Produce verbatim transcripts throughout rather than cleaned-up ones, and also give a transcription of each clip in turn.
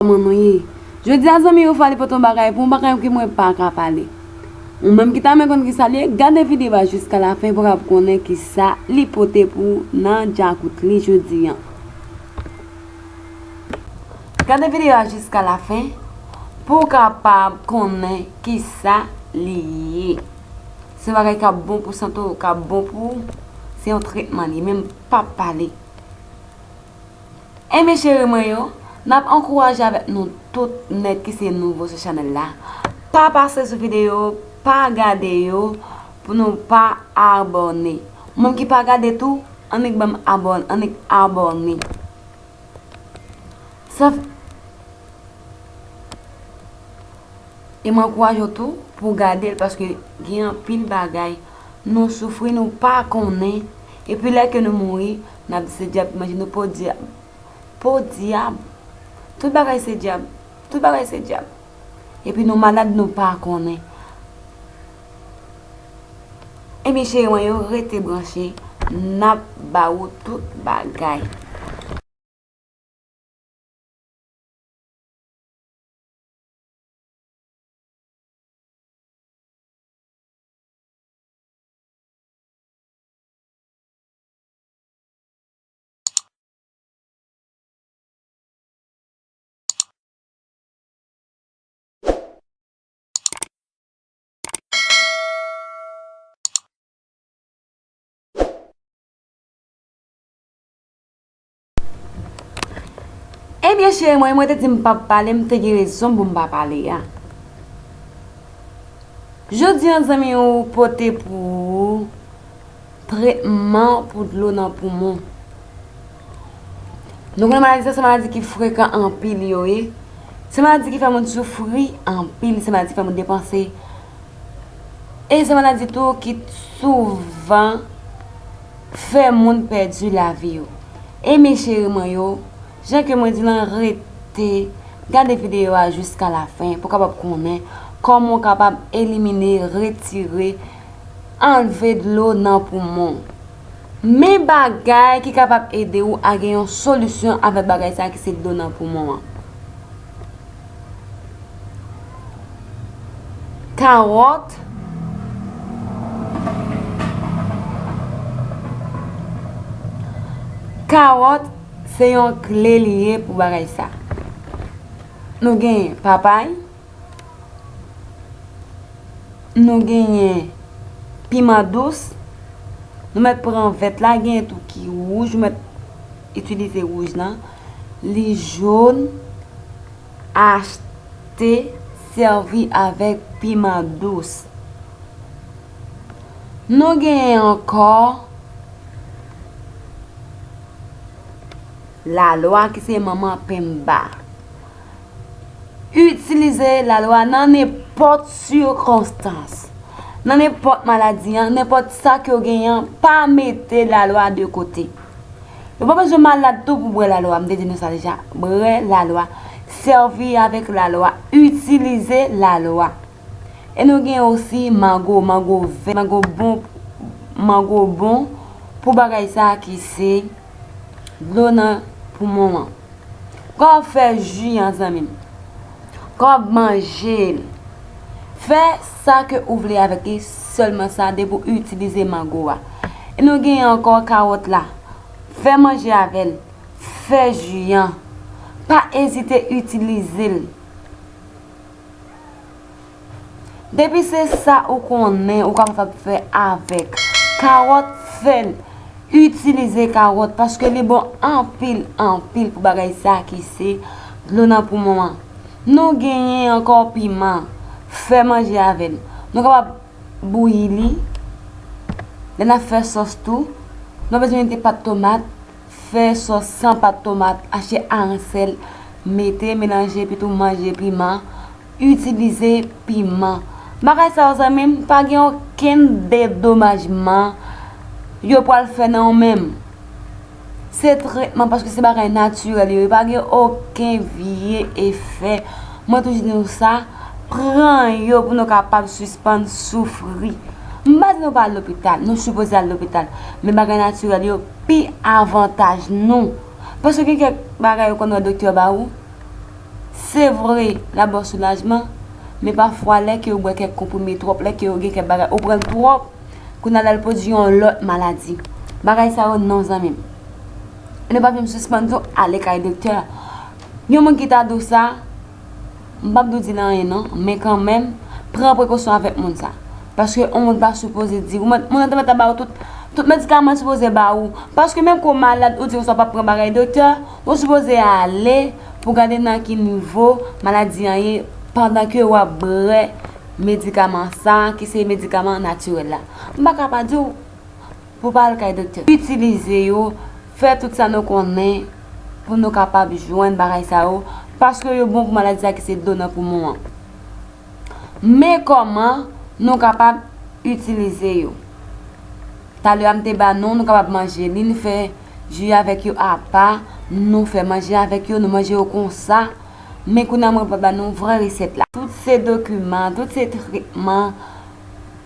Kòman nou ye? Jodi a, zanmi yo, fò li pote yon bagay pou yon bagay ke mwen pa ka pale. Ou menm ki ta renmen konn ki sa li ye, gade videyo a jiska lafen pou w kapab konnen ki sa li pote pou w nan djakout li jodi a. Gade videyo a jiska lafen pou w kapab konnen ki sa li ye. Se yon bagay k ap bon pou sante w, k ap bon pou ou. Se yon tretman li ye, men m p ap pale. Ebyen, cheri mwen yo, n ap ankouraje avèk nou tout nèt ki se nouvo sou chanèl la. Pa pase sou videyo, pa gade yo, pou nou pa abòne. Moun ki pa gade tou, annik ban m abòn-, annik abòne. Sa f-, e mwen ankouraje w tou pou w gade l, paske gen anpil bagay nou soufri, nou pa konnen. Epi lè ke nou mouri, n ap di se dyab ki manje nou, podyab. Podyab. Tout bagay se dyab. Tout bagay se dyab. Epi nou malad, nou pa konnen. Ebyen, cheri mwen yo, rete branche. N ap ba ou tout bagay. Ebyen, cheri mwen, mwen te di m p ap pale, m te gen rezon pou m pa pale a. Jodi a, zanmi, ou pote pou ou tretman pou dlo nan poumon. Nou konnen maladi sa, se maladi ki frekan anpil yo ye. Se maladi ki fè moun soufri anpil, se maladi ki fè moun depanse. E se maladi tou ki souvan fè moun pèdi lavi yo. E men cheri mwen yo, jan ke mwen di lan, rete gade videyo a jiska lafen pou w kapab konnen kòman w kapab elimine, retire, anlve dlo nan poumon. Men bagay ki kapab ede w a gen yon solisyon avèk bagay sa ki se dlo nan poumon an. Kawòt. Kawòt se yon kle li ye pou bagay sa. Nou gen papay. Nou genyen piman dous. Nou mèt pran vèt la, genyen tou ki wouj, ou mèt itilize wouj lan. Li jòn, achte, sèvi avèk piman dous. Nou genyen ankò lalwa ki se manman penba. Itilize lalwa nan nenpòt sikonstans. Nan nenpòt maladi an, nenpòt sa ke w genyen an, pa mete lalwa de kote. Yo pa bezwen malad tou pou bwè lalwa, m te di nou sa deja. Bwè lalwa, sèvi avèk lalwa, itilize lalwa. E nou gen osi mango, mango vè, mango bon, mango bon pou bagay sa ki se dlo nan poumon an. Kòman fè ji an, zanmi m? Kòman manje l? Fè sa ke ou vle avèk li, sèlman sa, depi w itilize mango a. E nou gen ankò kawòt la. Fè manje avè l. Fè ji an. Pa ezite itilize l. Depi se sa ou konnen ou kapab fè avèk kawòt, fè l. Itilize kawòt paske li bon anpil, anpil pou bagay sa ki se dlo nan poumon an. Nou genyen ankò piman. fè manje avè l. Nou kapab bouyi li. Lè n ap fè sòs tou, nou pa bezwen mete pat tomat, fè sòs san pat tomat, achte aran sèl, mete, melanje, epi tou manje piman, itilize piman. Bagay sa yo, zanmi m, pa gen okenn dedomajman yo pral fè nan ou menm. Se tretman, paske se bagay natirèl yo, yo pa gen okenn vye efè. Mwen toujou di nou sa, pran yo pou nou kapab sispann soufri. M pa di nou pa al lopital, nou sipoze al lopital, men bagay natirèl yo pi avantaj nou. Paske gen kèk bagay ou konn wè doktè ba ou, se vre, l ap ba w soulajman, men pafwa lè ke ou bwè kèk konprime twòp, lè ke ou gen kèk bagay, ou pran l twòp, kounye a l al pwodui yon lòt maladi. Bagay sa yo non, zanmi m. E nou pa janm sispann di w ale kay doktè. Yon moun ki ta di w sa, m p ap di w di l anyen non, men kanmenm, pran prekosyon avèk moun sa. Paske yon moun pa sipoze di, ou mèt, moun nan te mèt ap ba ou tout, tout medikaman l sipoze ba ou. Paske menm ke w malad, ou di konsa w p ap pran bagay doktè, ou sipoze ale pou gade nan ki nivo maladi an ye pandan ke w ap bwè medikaman sa, ki se medikaman natirèl la. M pa ka pa di w pou w pa al kay doktè. Itilize yo, fè tout sa nou konnen pou nou kapab jwenn bagay sa yo, paske yo bon pou maladi sa ki se dlo nan poumon an. Men kòman nou kapab itilize yo? Talè a m te ba nou, nou kapab manje li, nou fè ji avèk yo apa, nou fè manje avèk yo, nou manje yo konsa. Men kounye a mwen pral ba nou vrè resèt la. Tout se dokiman, tout se tretman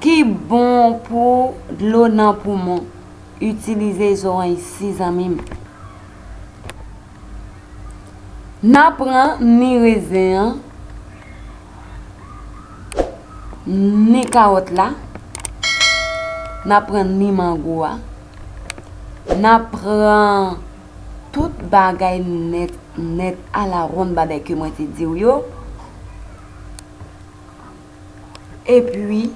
ki bon pou dlo nan poumon. Itilize zorèy si, zanmi m. N a pran ni rezen an, ni kawòt la, n a pran ni mango a, n a pran tout bagay nèt, nèt, alawonn bagay ke mwen te di w yo. Epi,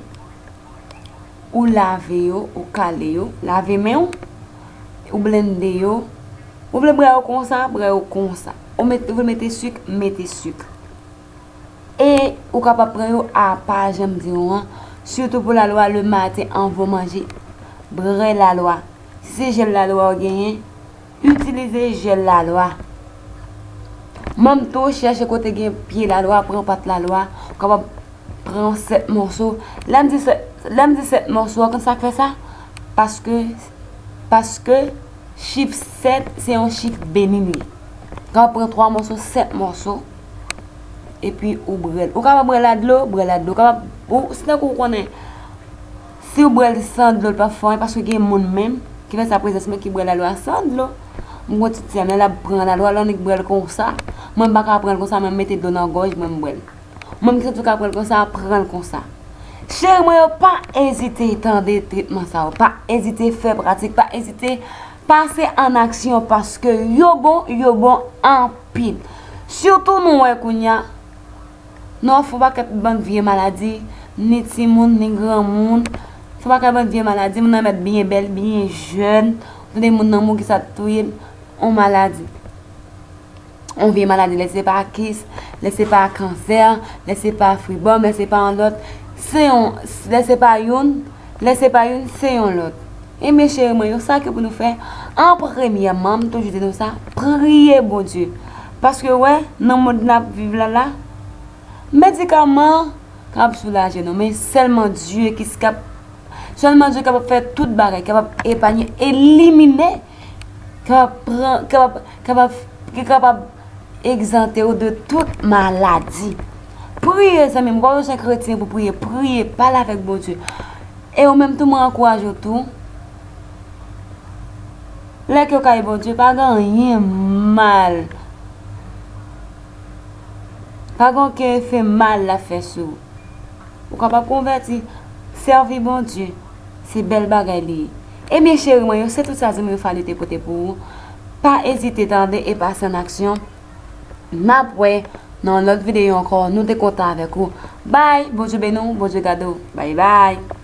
ou lave yo, ou kale yo, lave men w, ou blende yo. Ou vle bwè yo konsa, bwè yo konsa. Ou met, ou vle mete sik, mete sik. E ou kapab pran yo apa, jan m di w an, sitou pou lalwa, le maten, anvan w manje, bwè lalwa. Si se jèl lalwa w genyen, itilize jèl lalwa. Manm tou, chèche kote gen pye lalwa, pran pat lalwa, ou kapab pran sèt mòso. Lè m di sèt, lè m di sèt mòso, ou konn sa k fè sa? Paske, paske chif sèt se yon chif beni li ye. Ou kapab pran twa mòso, sèt mòso, epi ou bwè l. Ou kapab bwè l ak dlo, bwè l ak dlo. Ou kapab, ou, si tankou ou konnen, si w bwè l san dlo, l p ap fè anyen, paske gen moun menm ki fè sa, prezans mwen, ki bwè lalwa san dlo. M gon ti sè m, lè l ap pran lalwa, l annik bwè l konsa. Mwen, m pa ka pran l konsa, mwen, m mete dlo nan gòj mwen, m bwè l. Mwen, m ki santi w ka pran l konsa, pran l konsa. Cheri mwen yo, pa ezite tande tretman sa yo. Pa ezite fè pratik, pa ezite pase an aksyon, paske yo bon, yo bon anpil. Sitou nou wè kounye a, nou ofri yon pakèt bann vye maladi, ni timoun, ni granmoun. Fè yon pakèt bann vye maladi, moun nan mèt byen bèl, byen jèn. Ou tande moun nan mouri, sa t touye l, yon maladi. Yon vye maladi, lè se pa kis, lè se pa kansè, lè se pa fibwòm, lè se pa yon lòt, se yon, lè se pa youn, lè se pa youn, se yon lòt. Ebyen, cheri mwen yo, sa ke pou nou fè, an premyèman, m toujou di nou sa, priye Bondye. Paske, wè, nan mond n ap viv la, la, medikaman kapab soulaje nou, men sèlman Dye ki s-, kap-, sèlman Dye kapab fè tout bagay, kapab epanye, elimine, kapab pran, kapab, kapab, ki kapab egzante w de tout maladi. Priye, zanmi m, ou pa bezwen kretyen pou priye. Priye, pale avèk Bondye. E ou menm tou, mwen ankouraje w tou. Lè ke w kay Bondye, pa gen anyen mal. Pa gen okenn efè mal l ap fè sou ou. Ou kapab konvèti, sèvi Bondye. Se bèl bagay li ye. Ebyen, cheri mwen yo, se tout sa zanmi yo Fally te pote pou ou. Pa ezite tande e pase an aksyon. N ap wè nan yon lòt videyo ankò. Nou te kontan avèk ou. Bye! Bondye beni w, Bondye gade w. Bye bye!